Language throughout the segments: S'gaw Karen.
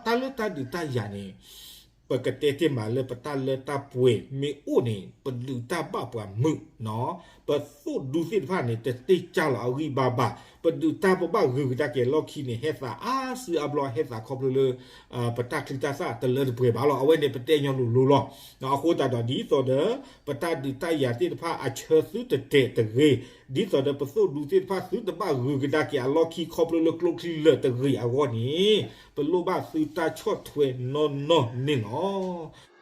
တၢ်လၢတၢ်ဒုးတၢ်ယၤန့ၣ် ပကတဲတ့ၢ်မးလၢပတၢ်လၢတၢ်ပှဲၤမ့ၢ်အိၣ်န့ၣ် ပဒုးတၢ်ဘၣ်ပှၤမုာ်, ပသိၣ်ဒူသ့ၣ်တဖၣ်န့ၣ် တတ့ၢ်ကၢ်လီၤအဂံၢ်ဘါဘၣ်, ပဒုးတၢ်ပဘၣ်ဂုၤကဒါက့ၤအလီၢ်ခံန့ၣ် ဟဲသးအါစုအါဘျီ ဟဲသးခီဖျိလၢ ပတၢ်ချံတၢ်သၣ်တလၢတပှဲၤဘၣ်လီၤ. အဝဲန့ၣ်ပတဲညီလိၤလိၤလီၤ. အဃိသတးဒီးဒ်သိးဒီး ပတၢ်ဒုးတၢ်ယၤသ့ၣ်တဖၣ်အဆၢသုတတဲာ်တဂ့ၤ, ဒ်သိးဒီးပသိၣ်ဒူသ့ၣ်တဖၣ်သုတဘၣ်ဂုၤကဒါက့ၤအလီၢ်ခံခီဖျိလၢကျိချံလၢာ်တဂ့ၤအဂီၢ်န့ၣ် ပလိၣ်ဘၣ်သုတၢ်ဆီၣ်ထွဲနီၢ်နီၢ်န့ၣ်လီၤ.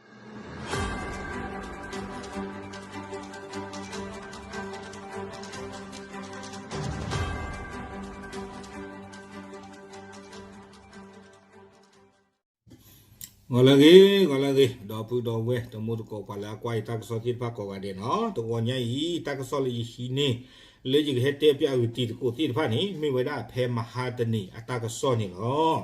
ဂီၤလၢအဂ့ၤ, ဂီၤလၢအဂ့ၤ, ဒီပုၢ်ဒီဝဲၢ် တမူတကိးပှၤလၢအကွၢ်ယတၢ်ကစီၣ်သ့ၣ်တဖၣ်ကိးဂၤဒဲးနီၤ, တဂီၤညါအံၤ တၢ်ကစီၣ်လၢယဟံးန့ၢ် လၢယကဟဲတဲပၠးဂုာ်တံၤသကိးသ့ၣ်တဖၣ်န့ၣ် မ့ၢ်ဝဲဒၣ်ဖဲမဟါတနံၤအတၢ်ကစီၣ်န့ၣ်လီၤ.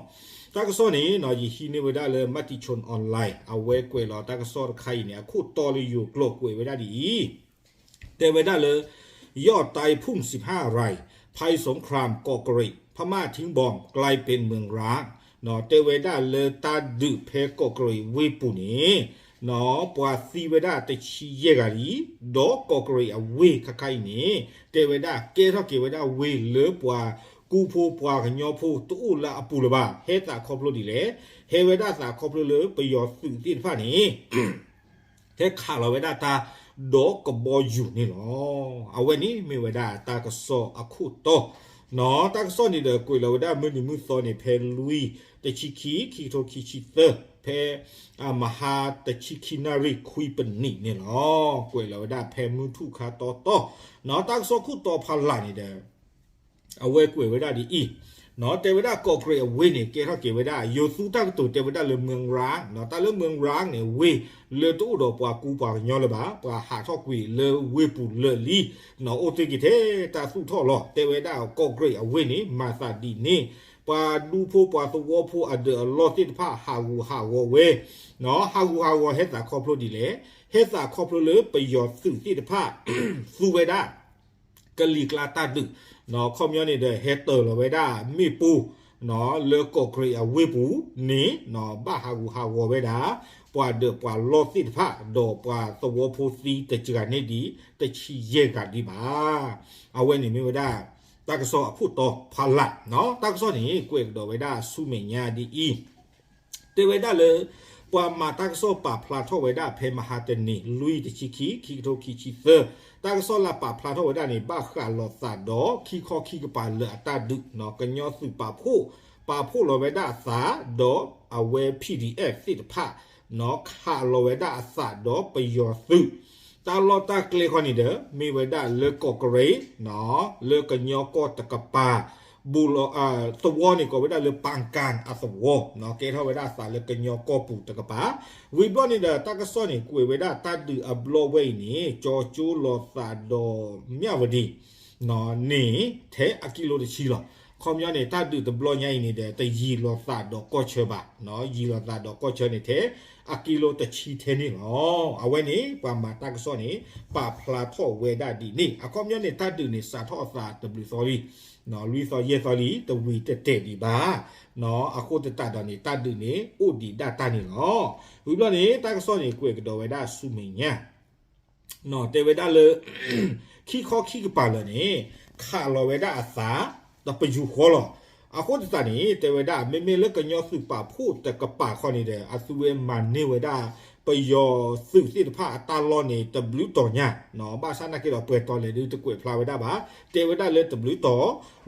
တၢ်ကစီၣ်န့ၣ်နီၤ ယဟံးန့ၢ်ဝဲဒၣ်လၢ Matichon Online အဝဲကွဲးလီၤတၢ်ကစီၣ်တခါအံၤန့ၣ် အခိၣ်တီလၢယိၤကျိာ်ကွဲးဝဲဒၣ်ဒ်အံၤ တဲဝဲဒၣ်လၢ ยอดตายพุ่งสิบห้าราย ภัยสงครามเกาะเกร็ด พม่าทิ้งบอมกลายเป็นเมืองร้าง တဲဝဲဒၣ်လၢတၢ်ဒုးဖဲကီးကရ့းဝ့ၢ်ပူၤန့ၣ် ပှၤသံဝဲဒၣ်တဆံယဲၢ်ဂၤလံ, ဒီးကီးကရ့းအဝ့ၢ်ခါခါအံၤန့ၣ် တဲဝဲဒၣ်ကဲထီၣ်က့ၤဝဲဒၣ်ဝ့ၢ်လၢပှၤကူဖိပှၤကညီဖိတအိၣ်လၢအပူၤလၢၤဘၣ်, ဟဲသးခီဖျိဒ်လဲၣ်, ဟဲဝဲဒၣ်သးခီဖျိလၢပယီၤသုးသ့ၣ်တဖၣ်န့ၣ် ဟဲခးလီၤဝဲဒၣ်တၢ်ဒီးကဘီယူၤန့ၣ်လီၤ. အဝဲန့ၣ်မ့ၢ်ဝဲဒၣ်တၢ်ကစီၣ်အခိၣ်တီ, တၢ်ကစီၣ်န့ၣ်ဒီးကွဲးလီၤဝဲဒၣ်မုၢ်နံၤမုၢ်သီန့ၣ် ဖဲလွံၢ်တဆံခံ ခံကထိခံဆံသၢ ဖဲ မဟါတဆံခံနၣ်ရံၣ်ခွံပနံးန့ၣ်လီၤ. ကွဲးလီၤဝဲဒၣ်ဖဲမုၢ်ထူၣ်ခါတီတီ, တၢ်ကစီၣ်ခိၣ်တီဖးလၢ်န့ၣ်ဒီး အဝဲကွဲးဝဲဒၣ်ဒ်အံၤ, တဲဝဲဒၣ်ကီးကရ့းအဝ့ၢ်န့ၣ် ကဲထီၣ်က့ၤဝဲဒၣ် ယိၤသူတၢ်ကတိၤတဲဝဲဒၣ်လၢ เมืองร้าง တၢ်လၢ เมืองร้าง န့ၣ် ဝ့ၢ်လၢတအိၣ်ဒီးပှၤကူပှၤကညီလၢၤဘၣ်, ပှၤဟးထီၣ်ကွံာ်လၢဝ့ၢ်ပူၤလၢာ်လံ, အိၣ်တ့ၢ်က့ၤထဲတၢ်သူၣ်ထီၣ်လီၤ. တဲဝဲဒၣ်ကီးကရ့းအဝ့ၢ်န့ၣ် မၤသးဒ်န့ၣ် ပှၤဒူဖိပှၤသဝီဖိအဒၢးအလီၢ်သ့ၣ်တဖၣ်ဟးဂူာ်ဟးဂီၤဝဲ, ဟးဂူာ်ဟးဂီၤဟဲသးခီဖျိဒ်လဲၣ်, ဟဲသးခီဖျိလၢပယီၤသုးသ့ၣ်တဖၣ် သူဝဲဒၣ် ကလံၤကျါတၢ်ဒုး, ခီပညီန့ၣ်ဒီး ဟဲတၢၤလီၤဝဲဒၣ်မ့ၣ်ပိၢ် လၢကီးကရ့းအဝ့ၢ်ပူၤန့ၣ် ဘၣ်ဟးဂူာ်ဟးဂီၤဝဲဒၣ် ပှၤဒၢးပှၤလီၢ်သ့ၣ်တဖၣ် ဒီးပှၤသဝီဖိသံတစှၤန့ၢ်ဒံး တဆံယဲၢ်ဂၤဒံးဘၣ်. အဝဲန့ၣ်မ့ၢ်ဝဲဒၣ် တၢ်ကစီၣ်အခိၣ်တီဖးလၢ်, တၢ်ကစီၣ်န့ၣ် ကွဲးကဒီးဝဲဒၣ်ဆူမဲာ်ညါဒ်အံၤ တဲဝဲဒၣ်လၢ ပှၤမၤတၢ်ကစီၣ်ပာ်ဖျါထီၣ်ဝဲဒၣ်ဖဲမဟါတနံၤ လွံၢ်တဆံခံ ခံကထိခံဆံသၢ, တၢ်ကစီၣ်လၢပာ်ဖျါထီၣ်ဝဲဒၣ်န့ၣ် ဘၣ်ဃးလိာ်သးဒီးခံခီခံကပၤလၢအတၢ်ဒုး, ကညီသုးပာ်ဖှိၣ် ပာ်ဖှိၣ်လီၤဝဲဒၣ်အသးဒီးအဝဲ PDF သ့ၣ်တဖၣ် ခးလီၤဝဲဒၣ်အသးဒီးပယီၤသုး, တၢ်လီၢ်တၢ်ကျဲခီန့ၣ်ဒီး မ့ၢ်ဝဲဒၣ်လၢကီးကရ့း လၢကညီကီၢ်တကပၤ ဘူးလီၤ သဝီန့ၣ်ကိးဝဲဒၣ်လၢ ပၣ်ကၣ်အသဝီ, ကဲထီၣ်ဝဲဒၣ်အသးလၢကညီကီၢ်ပူၤတကပၤ, ဝံၤဘျီန့ၣ်ဒီး တၢ်ကစီၣ်န့ၣ်ကွဲးဝဲဒၣ်တၢ်ဒုးအဘျီဝဲအံၤန့ၣ် ကၠီကၠိလီၤသးဒီးမၠၣ်ဝတံၤ န့ၣ် ထဲအကံလိတဆံလီၤ. ခီပညီန့ၣ် တၢ်ဒုးတဘျီညါအံၤန့ၣ်ဒီး တယံၤလိာ်သးဒီးကီၢ်ဆၢဘၣ်, ယံၤလိာ်သးဒီးကီၢ်ဆၢန့ၣ်ထဲ အကံလိတဆံထဲန့ၣ်လီၤ. အဝဲန့ၣ် ပှၤမၤတၢ်ကစီၣ်န့ၣ် ပာ်ဖျါထီၣ်ဝဲဒၣ်ဒ်န့ၣ် အခီပညီန့ၣ် တၢ်ဒုးန့ၣ် စးထီၣ်အသးတဘျုးသီလံ, လွံၢ်သီယဲၢ်သီလံ တဝံၤတတဲာ်ဒံးဘၣ်, အဃိသတးဒီးန့ၣ် တၢ်ဒုးန့ၣ် အိၣ်ဒံးဒၣ်တၢ်န့ၣ်လီၤ. ဝံၤဘျီန့ၣ် တၢ်ကစီၣ်န့ၣ် ကွဲးကဒီးဝဲဒၣ်ဆူမဲာ်ညါ တဲဝဲဒၣ်လၢ ခံခီခံကပၤလၢာ်န့ၣ် ခးလီၤဝဲဒၣ်အသး တပယူာ်ဃီလီၤ. အဃိသတးန့ၣ် တဲဝဲဒၣ် မ့မ့ၢ်လၢကညီသုးပာ်ဖှိၣ်တကပၤခီန့ၣ်ဒီး အသုဝဲမၤန့ၢ်ဝဲဒၣ် ပယီၤသုးသ့ၣ်တဖၣ်အတၢ်လီၢ်န့ၣ် တဘျုးတီၤညါ, ဘၣ်ဆၣ်နာ်က့ဒီး ပှဲၤတီၤလဲၣ်ဒုးတကွဲးဖျါဝဲဒၣ်ဘၣ်, တဲဝဲဒၣ်လၢတဘျုးတီၤ,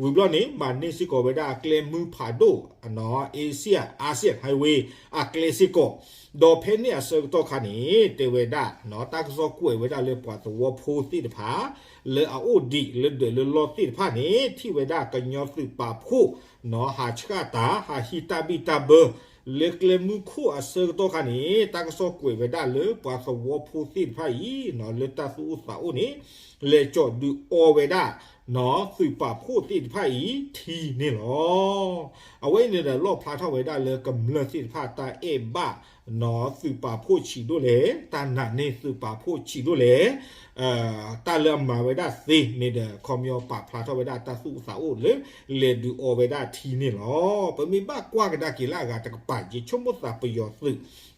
ဝံၤဘျီန့ၣ် မၤန့ၢ်စ့ၢ်ကီးဝဲဒၣ်အကျဲမုၢ်ဖးဒိၣ် Asia, ASEAN Highway အကျဲစ့ၢ်ကီး, ဒီးဖဲန့ၣ်အဆၢကတီၢ်ခါန့ၣ် တဲဝဲဒၣ် တၢ်ကစီၣ်ကွဲးဝဲဒၣ်လၢပှၤသဝီဖိသ့ၣ်တဖၣ် လၢအအိၣ်ဒံးလၢဒၢးလၢလီၢ်သ့ၣ်တဖၣ်န့ၣ် ထံၣ်ဝဲဒၣ်ကညီသုးပာ်ဖှိၣ် ဟးဆှၣ်တၢ် ဟးဟံးတၢ်ဘံၣ်တၢ်ဘၢ လၢကျဲမုၢ်ခိၣ်အဆၢကတီၢ်ခါန့ၣ် တၢ်ကစီၣ်ကွဲးဝဲဒၣ်လၢပှၤသဝီဖိသ့ၣ်တဖၣ်အံၤ လၢတၢ်သူၣ်အိၣ်သးအိၣ်န့ၣ် လဲၤကၠီၣ်ဒုးအီဝဲဒၣ် သုးပာ်ဖှိၣ်သ့ၣ်တဖၣ်အံၤထံန့ၣ်လီၤ. အဝဲအံၤန့ၣ်ဒီး လီၣ်ဖျါထီၣ်ဝဲဒၣ်လၢကမျၢၢ်သ့ၣ်တဖၣ်တၢ်အဲၣ်ဘၣ် နီၢ်သုးပာ်ဖှိၣ်ဆံးဒိၣ်လဲၣ်, တၢ်နာ်န့ၢ်သုးပာ်ဖှိၣ်ဆံးဒိၣ်လဲၣ်, တၢ်လၢအမၤဝဲဒၣ်သ့န့ၣ်ဒီး ခီပညီပာ်ဖျါထီၣ်ဝဲဒၣ်တၢ်သူၣ်အိၣ်သးအိၣ်လၢ လဲၤဒုးအီဝဲဒၣ်ထံန့ၣ်လီၤ. ပမ့ၢ်ဘၣ်ကွၢ်ကဒါက့ၤလၢအဂၤတကပၤ ယဆိကမိၣ်သးပယီၤသုး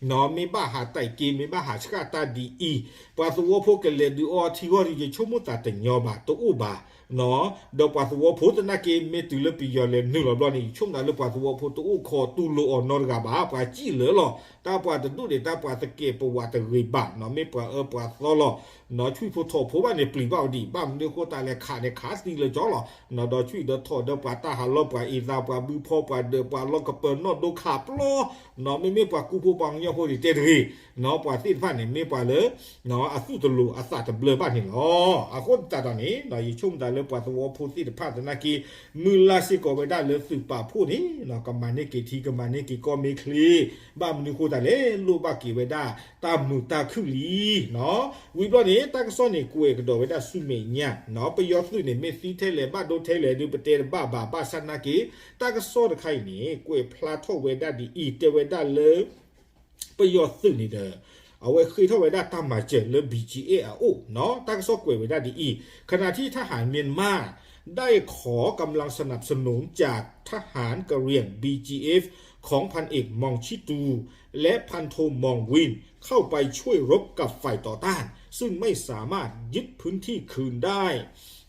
နီၢ် မ့ၢ်ဘၣ်ဟးတဲာ်က့ၤ မ့ၢ်ဘၣ်ဟးဆှၣ်တၢ်ဒ်အံၤ, ပှၤသဝီဖိကလဲၤဒုးအီထံဂီၢ်ဒီး ယဆိကမိၣ်သးတညီဘၣ် တအိၣ်ဘၣ် နီၢ် ဒီးပှၤသဝီဖိသနာ်က့ မ့ၢ်တုၤလၢပယီၤလဲၤနုာ်လီၤဘျီန့ၣ် ယဆိကမိၣ်သးလၢပှၤသဝီဖိတအိၣ်ခိးတူၢ်လိာ်အီၤနီတဂၤဘၣ်. ပှၤစံၣ်လၢာ်လီၤ. တၢ်ပှၤတဒူၣ်န့ၣ် တၢ်ပှၤသကဲးပဝးတဂ့ၤဘၣ် နီၢ် မ့ၢ်ပှၤအၢပှၤသီလီၤ. နီၢ် ဆွံၣ်ဖိထိးဖိဘၣ်န့ၣ် ပျံၤဘၣ်ဝဲဒံး ဘၣ်မနုၤအဃိသတးလဲၣ် ခးန့ၣ်ခးသံလၢကၠီလီၤ. နီၢ် ဒီးဆွံၣ်ဒီးထိးဒီးပှၤတၢ်ဟးလီၢ် ပှၤအ့ၣ်သး ပှၤဘုဖီ ပှၤဒၢး ပှၤလီၢ်ကပၢၤ နီၢ်ဒိခးပျီ နီၢ် မ့မ့ၢ်ပှၤကူဖိပှၤကညီဖိန့ၣ် တဲတဂ့ၤ နီၢ် ပှၤသ့ၣ်တဖၣ်န့ၣ် မ့ၢ်ပှၤလၢ အသူၣ်တလိၤအသးတဘျၢဘၣ်န့ၣ်လီၤ. အဃိသတးဒီးန့ၣ် နီၢ် ယဆိကမိၣ်သးလၢပှၤသဝီဖိသ့ၣ်တဖၣ်သနာ်က့ မုၢ်လၢ်စ့ၢ်ကီးဝဲဒၣ်လၢသုးပာ်ဖှိၣ်န့ၣ် နီၢ် ကမၤန့ၢ်က့ၤထံ ကမၤန့ၢ်က့ၤကီၢ်မ့ၢ်ချ့ ဘၣ်မနုၤဃိသတးလဲၣ် လိၣ်ဘၣ်က့ၤဝဲဒၣ်တၢ်မုာ်တၢ်ခုၣ်လံ နီၢ် ဝံၤဘျီန့ၣ် တၢ်ကစီၣ်န့ၣ် ကွဲးကဒီးဝဲဒၣ်ဆူမဲာ်ညါ နီၢ် ပယီၤသုးန့ၣ် မ့ၢ်သံထဲလဲၣ် ဘၣ်ဒိထဲလဲၣ်ဒီး ပတဲတဘၣ်ဘၣ် ဘၣ်ဆၣ်သနာ်က့ တၢ်ကစီၣ်တခါအံၤန့ၣ် ကွဲးဖျါထီၣ်ဝဲဒၣ်ဒ်အံၤ တဲဝဲဒၣ်လၢ ပယီၤသုးန့ၣ်ဒီး အဝဲဃ့ထီၣ်ဝဲဒၣ်တၢ်မၤစၢၤလၢ ဘီကၠံအ့ အအိၣ် နီၢ် တၢ်ကစီၣ်ကွဲးဝဲဒၣ်ဒ်အံၤ ขณะที่ทหารเมียนมาได้ขอกำลังสนับสนุนจากทหารกะเหรี่ยง บีจีเอฟ ของพันเอก มองชิตู และพันโท มองวิน เข้าไปช่วยรบกับฝ่ายต่อต้าน ซึ่งไม่สามารถยึดพื้นที่คืนได้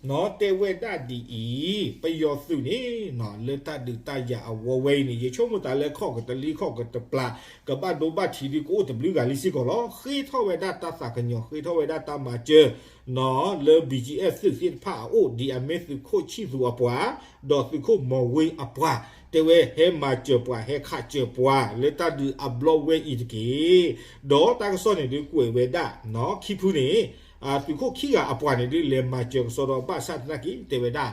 နီၢ် တဲဝဲဒၣ်ဒ်အံၤ ပယီၤသုးန့ၣ် နီၢ် လၢတၢ်ဒုးတၢ်ယၤအဝဲအံၤန့ၣ် ယဆိကမိၣ်သးလၢခီၣ်ကတလံခီၣ်ကတပျၢ် ကဘၣ်ဒိဘၣ်ထံးဒုးကအိၣ်တဘျုးဂၤလံစ့ၢ်ကီးလီၤ. ဃ့ထီၣ်ဝဲဒၣ်တၢ်သးကညီၤ ဃ့ထီၣ်ဝဲဒၣ်တၢ်မၤစၢၤ နီၢ် လၢ ဘီကၠံအ့ သုးသ့ၣ်တဖၣ်အအိၣ် ဒ်အမ့ၢ်သုးခိၣ်ဆံၣ်သူၤအပှၤ ဒီးသုးခိၣ်မီၤဝ့အပှၤ တဲဝဲဟဲမၤစၢၤပှၤ ဟဲခးစၢၤပှၤ လၢတၢ်ဒုးအဘျီဝဲအံၤတက့ၢ်. ဒီးတၢ်ကစီၣ်န့ၣ်ဒုးကွဲးဝဲဒၣ် နီၢ် ခံဖုန့ၣ် သုးခိၣ်ခံဂၤအပှၤန့ၣ်ဒုး လဲၤမၤစၢၤကစီဒီး ဘၣ်ဆၣ်သနာ်က့ တဲဝဲဒၣ်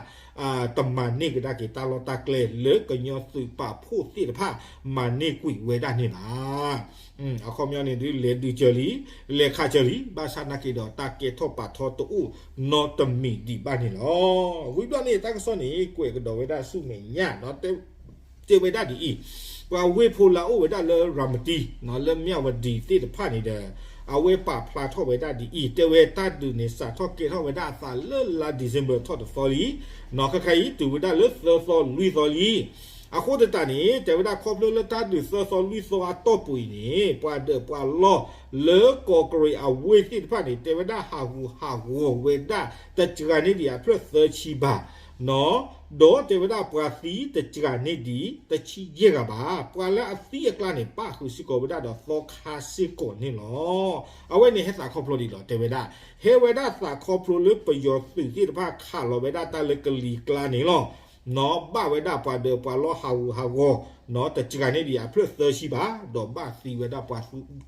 တမၤန့ၢ်ကဒါက့ၤတၢ်လီၢ်တၢ်ကျဲလၢကညီသုးပာ်ဖှိၣ်သ့ၣ်တဖၣ် မၤန့ၢ်ကွံာ်ဝဲဒၣ်န့ၣ်ဘၣ်. အခီပညီန့ၣ်ဒုး လဲၤဒုးစၢၤလံ လဲၤခးစၢၤလံ ဘၣ်ဆၣ်သနာ်က့ဒီး တၢ်ကဲထီၣ်ပာ်ထီတအိၣ်နီတမံၤဒံးဘၣ်န့ၣ်လီၤ. ဝံၤဘျီန့ၣ် တၢ်ကစီၣ်န့ၣ် ကွဲးကဒီးဝဲဒၣ်ဆူမဲာ်ညါ တဲဝဲဒၣ်ဒ်အံၤ, ပှၤဝ့ၢ်ဖိလၢအအိၣ်ဝဲဒၣ်လၢရၤမတံ လၢမၠၣ်ဝတံၤသ့ၣ်တဖၣ်န့ၣ်ဒီး အဝဲပာ်ဖျါထီၣ်ဝဲဒၣ်ဒ်အံၤ တဲဝဲတၢ်ဒုးန့ၣ် စးထီၣ်ကဲထီၣ်ဝဲဒၣ်အသးလၢလါ December ထီၣ်တသီလံ, နီၢ် ခဲခါအံၤ တုၤဝဲဒၣ်လၢသၢသီလွံၢ်သီလံ. အဃိသတးန့ၣ် တဲဝဲဒၣ်ခီဖျိလၢတၢ်ဒုးသၢသီလွံၢ်သီအတီၢ်ပူၤအံၤန့ၣ် ပှၤဒၢးပှၤလီၢ်လၢကီးကရံးအဝ့ၢ်သ့ၣ်တဖၣ်န့ၣ် တဲဝဲဒၣ်ဟးဂူာ်ဟးဂီၤဝဲဒၣ် တစှၤန့ၢ်ဒံးအဖျၢၣ်သၢဆံဘၣ် နီၢ် ဒီးတဲဝဲဒၣ်ပှၤသံတစှၤန့ၢ်ဒံးတဆံယဲၢ်ဂၤဘၣ်. ပှၤလၢအသံအကျါန့ၣ် ပၣ်ဃုာ်စ့ၢ်ကီးဝဲဒၣ်ဒီးသီခါစ့ၢ်ကီးန့ၣ်လီၤ. အဝဲန့ၣ်ဟဲသးခီဖျိဒ်လဲၣ် တဲဝဲဒၣ် ဟဲဝဲဒၣ်သးခီဖျိလၢပယီၤသုးသ့ၣ်တဖၣ်ခးလီၤဝဲဒၣ်တၢ်လၢကလံၤကျါန့ၣ်လီၤ. နီၢ် ဘၣ်ဝဲဒၣ်ပှၤဒၢးပှၤလီၢ်ဟးဂူာ်ဟးဂီၤ နီၢ် တစှၤန့ၢ်ဒံးအဖျၢၣ်သၢဆံဘၣ် ဒီးဘၣ်သံဝဲဒၣ်ပှၤ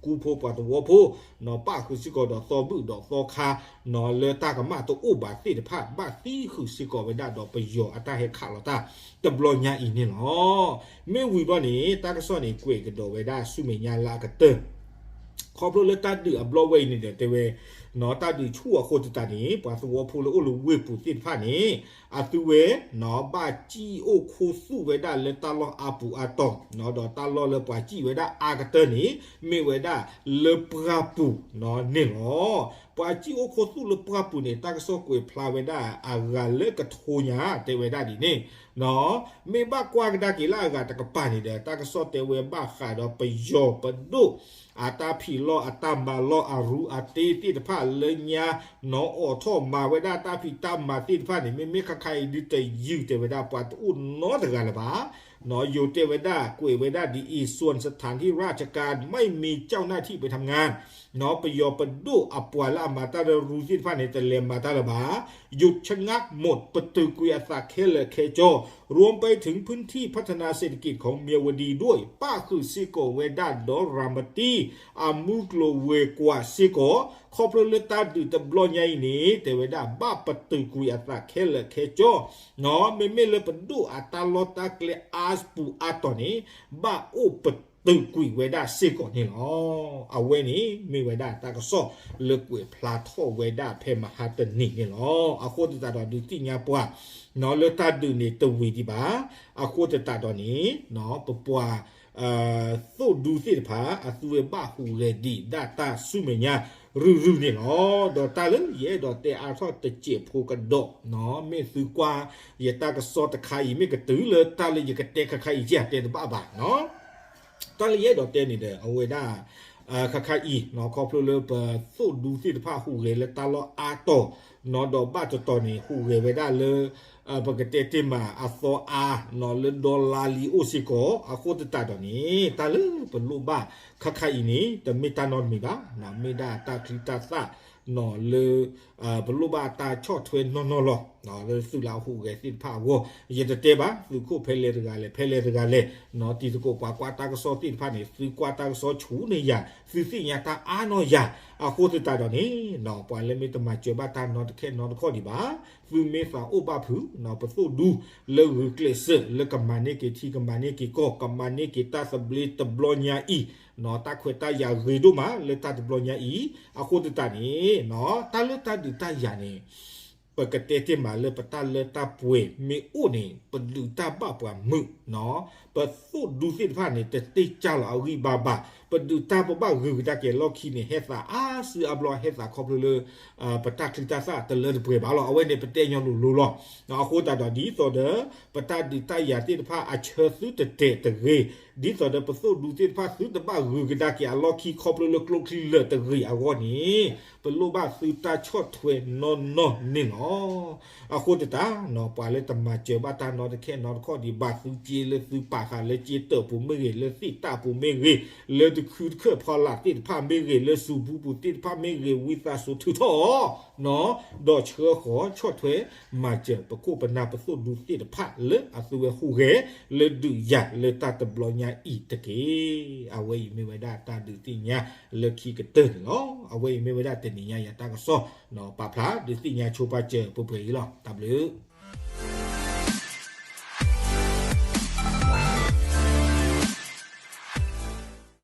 ကူဖိပှၤသဝီဖိ နီၢ် ပၣ်ဃုာ်စ့ၢ်ကီးဒီးသီဘူၣ်ဒီးသီခါ နီၢ် လၢတၢ်ကမၣ်တအိၣ်ဘၣ်သ့ၣ်တဖၣ် ဘၣ်သံဃုာ်စ့ၢ်ကီးဝဲဒၣ်ဒီးပယီၤအတၢ်ဟဲခးလီၤတၢ်တဘျီညါအံၤန့ၣ်လီၤ. မ့ၢ်ဝံၤဘျီန့ၣ် တၢ်ကစီၣ်န့ၣ် ကွဲးကဒီးဝဲဒၣ်ဆူမဲာ်ညါလၢအကတၢၢ် ခီဖျိလၢတၢ်ဒုးအဘျီဝဲအံၤန့ၣ်ဒီး တဲဝဲ နီၢ် တၢ်ဒုးဆူၣ်အဃိသတးန့ၣ် ပှၤသဝီဖိလၢအိၣ်လၢဝ့ၢ်ပူၤသ့ၣ်တဖၣ်န့ၣ် အသုဝဲ နီၢ် ဘၣ်စံၣ်အိၣ်ခူသူၣ်ဝဲဒၣ်လၢတၢ်လီၢ်အါပူၤအါတီၤ နီၢ် ဒီးတၢ်လီၢ်လၢပှၤစံၣ်ဝဲဒၣ်အါကတၢၢ်န့ၣ် မ့ၢ်ဝဲဒၣ်လၢပှၢ်ပူၤ နီၢ် န့ၣ်လီၤ. ပှၤစံၣ်အိၣ်ခူသူၣ်လၢပှၢ်ပူၤန့ၣ် တၢ်ကစီၣ်ကွဲးဖျါဝဲဒၣ်အဂၤလၢကထိညါ တဲဝဲဒၣ်ဒ်န့ၣ် နီၢ် မ့ၢ်ဘၣ်ကွၢ်ကဒါက့ၤလၢအဂၤတကပၤန့ၣ်ဒီး တၢ်ကစီၣ်တဲဝဲဘၣ်ဃးဒီးပယီၤပဒိၣ် အတၢ်ဖံးလီၢ်အတၢ်မၤလီၢ်အရူအတ့သ့ၣ်တဖၣ်လၢညါ နီၢ် အိးထီၣ်မၤဝဲဒၣ်တၢ်ဖံးတၢ်မၤသ့ၣ်တဖၣ်န့ၣ် မ့မ့ၢ်ခါခါအံၤဒုးတယုၢ် တဲဝဲဒၣ်ပှၤတအိၣ်နီတဂၤလၢၤဘၣ် နီၢ် ယိၤတဲဝဲဒၣ်ကွဲးဝဲဒၣ်ဒ်အံၤ ส่วนสถานที่ราชการไม่มีเจ้าหน้าที่ไปทำงาน နီၢ် ပယီၤပဒိၣ်အပှၤလၢအမၤတၢ်လၢရူသ့ၣ်တဖၣ်န့ၣ် တလဲၤမၤတၢ်လၢၤဘၣ် หยุดชะงักหมด ပတုာ်ကွံာ်အသးခဲလၢာ်ခဲဆ့ รวมไปถึงพื้นที่พัฒนาเศรษฐกิจของเมียวดีด้วย ပၣ်ဃုာ်စ့ၢ်ကီးဝဲဒၣ်ဒီးရၤမတံ အမူကျိၤဝဲၤကွာ်စ့ၢ်ကီး ခီဖျိလၢတၢ်ဒုးတဘျီညါအံၤန့ၣ် တဲဝဲဒၣ်ဘၣ်ပတုာ်ကွံာ်အသးခဲလၢာ်ခဲဆ့ နီၢ် မ့မ့ၢ်လၢပဒိၣ်အတၢ်လီၢ်တၢ်ကျဲအါပူၤအါတီၤန့ၣ် ဘၣ်အိၣ်ပတုာ်ကွံာ်ဝဲဒၣ်စ့ၢ်ကီးန့ၣ်လီၤ. အဝဲန့ၣ် မ့ၢ်ဝဲဒၣ်တၢ်ကစီၣ်လၢကွဲးဖျါထီၣ်ဝဲဒၣ်ဖဲမဟါတနံၤန့ၣ်လီၤ. အဃိသတးဒီးဒုးသ့ၣ်ညါပှၤ နီၢ် လၢတၢ်ဒုးန့ၣ်တဝံၤဒံးဘၣ်. အဃိသတးဒီးန့ၣ် ပပှၤ သိၣ်ဒူသ့ၣ်တဖၣ် အသုဝဲဘၣ်ဟူးဂဲၤဒံးဒၣ်တၢ်ဆူမဲာ်ညါရုၢ်ရုၢ်န့ၣ်လီၤ. ဒီးတၢ်လၢယအဲၣ်ဒိးတဲအါထီၣ်တစဲးဖိကဒီးနီၤ မ့ၢ်သုကွၢ်ယတၢ်ကစီၣ်တခါအံၤ မ့ၢ်ကတုၤလၢတၢ်လၢယကတဲခါခါအံၤ ကတဲတဘၣ်ဘၣ်နီၤ. တၢ်လၢယအဲၣ်ဒိးတဲန့ၣ်ဒီး အဝဲဒၣ် ခါခါအံၤနီၤ ခီဖျိလၢပသိၣ်ဒူသ့ၣ်တဖၣ်ဟူးဂဲၤလၢတၢ်လီၢ်အါတီၤနီၤ ဒီးဘၣ်တတီၤန့ၣ် ဟူးဂဲၤဝဲဒၣ်လၢ ပကတဲတ့ၢ်မးအသီအါနီၤ လၢဒီလါလံအိၣ်စ့ၢ်ကီး အဃိသတးဒီးန့ၣ် တၢ်လၢပလိၣ်ဘၣ်ခါခါအံၤန့ၣ် တမ့ၢ်တၢ်နီတမံၤဘၣ်, မ့ၢ်ဒၣ်တၢ်ချံတၢ်သၣ်နီၤလၢ ပလိၣ်ဘၣ်တၢ်ဆီၣ်ထွဲနီၢ်နီၢ်လီၤ. လၢသုးလၢအဟူးဂဲၤသ့ၣ်တဖၣ်အဂီၢ် ယတတဲဘၣ် သုးခိၣ်ဖဲလဲၣ်တဂၤလဲၣ် ဖဲလဲၣ်တဂၤလဲၣ်နီၤ တံၤသကိးပှၤကွၢ်တၢ်ကစီၣ်သ့ၣ်တဖၣ်န့ၣ် သုကွၢ်တၢ်ကစီၣ်ဆူၣ်န့ၢ်ယၤ သုသ့ၣ်ညါတၢ်အါနီၢ်ယၤ အဃိသတးဒီးန့ၣ်နီၤ ပှၤလၢမ့ၢ်တမၤစၢၤဘၣ်တၢ်နီတခဲနီတခီၣ်ဒံးဘၣ် သုမ့ၢ်သးအိၣ်ဘၣ်ဖုးနီၤ ပသိၣ်ဒူလၢဂုာ်ကျဲးစၢးလၢကမၤန့ၢ်က့ၤထံ ကမၤန့ၢ်က့ၤကီၢ် ကမၤန့ၢ်က့ၤတၢ်သဘျ့တဘျီညါအံၤနီၤ တၢ်ခွဲးတၢ်ယာ်ဂ့ၤဒိၣ်မးလၢတၢ်တဘျီညါအံၤ အဃိသတးန့ၣ်နီၤ တၢ်လၢတၢ်ဒုးတၢ်ယၤန့ၣ် ပကတဲတ့ၢ်မးလၢပတၢ်လၢတၢ်ပှဲၤမ့ၢ်အိၣ်န့ၣ် ပဒုးတၢ်ဘၣ်ပှၤမုာ်နီၤ ပသိၣ်ဒူသ့ၣ်တဖၣ်န့ၣ် တတ့ၢ်ကၢ်လီၤအဂံၢ်ဘါဘၣ် ပဒုးတၢ်ပဘၣ်ဂုာ်ကဒါက့ၤအလီၢ်ခံန့ၣ် ဟဲသးအါစုအါဘျီ ဟဲသးခီဖျိလၢ ပတၢ်ချံတၢ်သၣ်တလၢတပှဲၤဘၣ်လီၤ. အဝဲန့ၣ်ပတဲညီလိၤလိၤလီၤ. အဃိသတးဒီး ဒ်သိးဒီး ပတၢ်ဒုးတၢ်ယၤသ့ၣ်တဖၣ်အဆၢသုတတဲာ်တဂ့ၤ, ဒ်သိးဒီးပသိၣ်ဒူသ့ၣ်တဖၣ်သုတဘၣ်ဂုာ်ကဒါက့ၤအလီၢ်ခံခီဖျိလၢကျိချံလၢာ်တဂ့ၤအဂီၢ်န့ၣ် ပလိၣ်ဘၣ်သုတၢ်ဆီၣ်ထွဲနီၢ်နီၢ်န့ၣ်လီၤ. အဃိသတးနီၤ ပှၤလၢတမၤစၢၤဘၣ်တၢ်နီတခဲနီတခီၣ်ဒံးဘၣ် သုစ့လၢသုပာ်ဃာ်လၢစ့တၢးပူၤမ့ၢ်ဂ့ၤ လၢသ့ၣ်တၢ်ပူၤမ့ၢ်ဂ့ၤ လၢတခုတခၢၣ်ဖီလာ်သ့ၣ်တဖၣ်မ့ၢ်ဂ့ၤ လၢစူၤပူၤပူၤသ့ၣ်တဖၣ်မ့ၢ်ဂ့ၤ ဝံသးစူၤထုးထီၣ်အီၤနီၤ ဒီးဆှၢဃီၤဆီၣ်ထွဲမၤစၢၤ ပခိၣ်ပနၢ်ပသိၣ်ဒူသ့ၣ်တဖၣ်လၢအသုဝဲဟူးဂဲၤ လၢဒုးယၤလၢတၢ်တဘျီညါအံၤတက့ၢ်. အဝဲအံၤမ့ၢ်ဝဲဒၣ်တၢ်ဒုးသ့ၣ်ညါလၢခံကတၢၢ်န့ၣ်လီၤ. အဝဲအံၤမ့ၢ်ဝဲဒၣ်တနံၤညါယၤတၢ်ကစီၣ် ပာ်ဖျါဒုးသ့ၣ်ညါဆိပာ်စၢၤပှဲၤပှဲၤအံၤလီၤ. တၢ်ဘျုး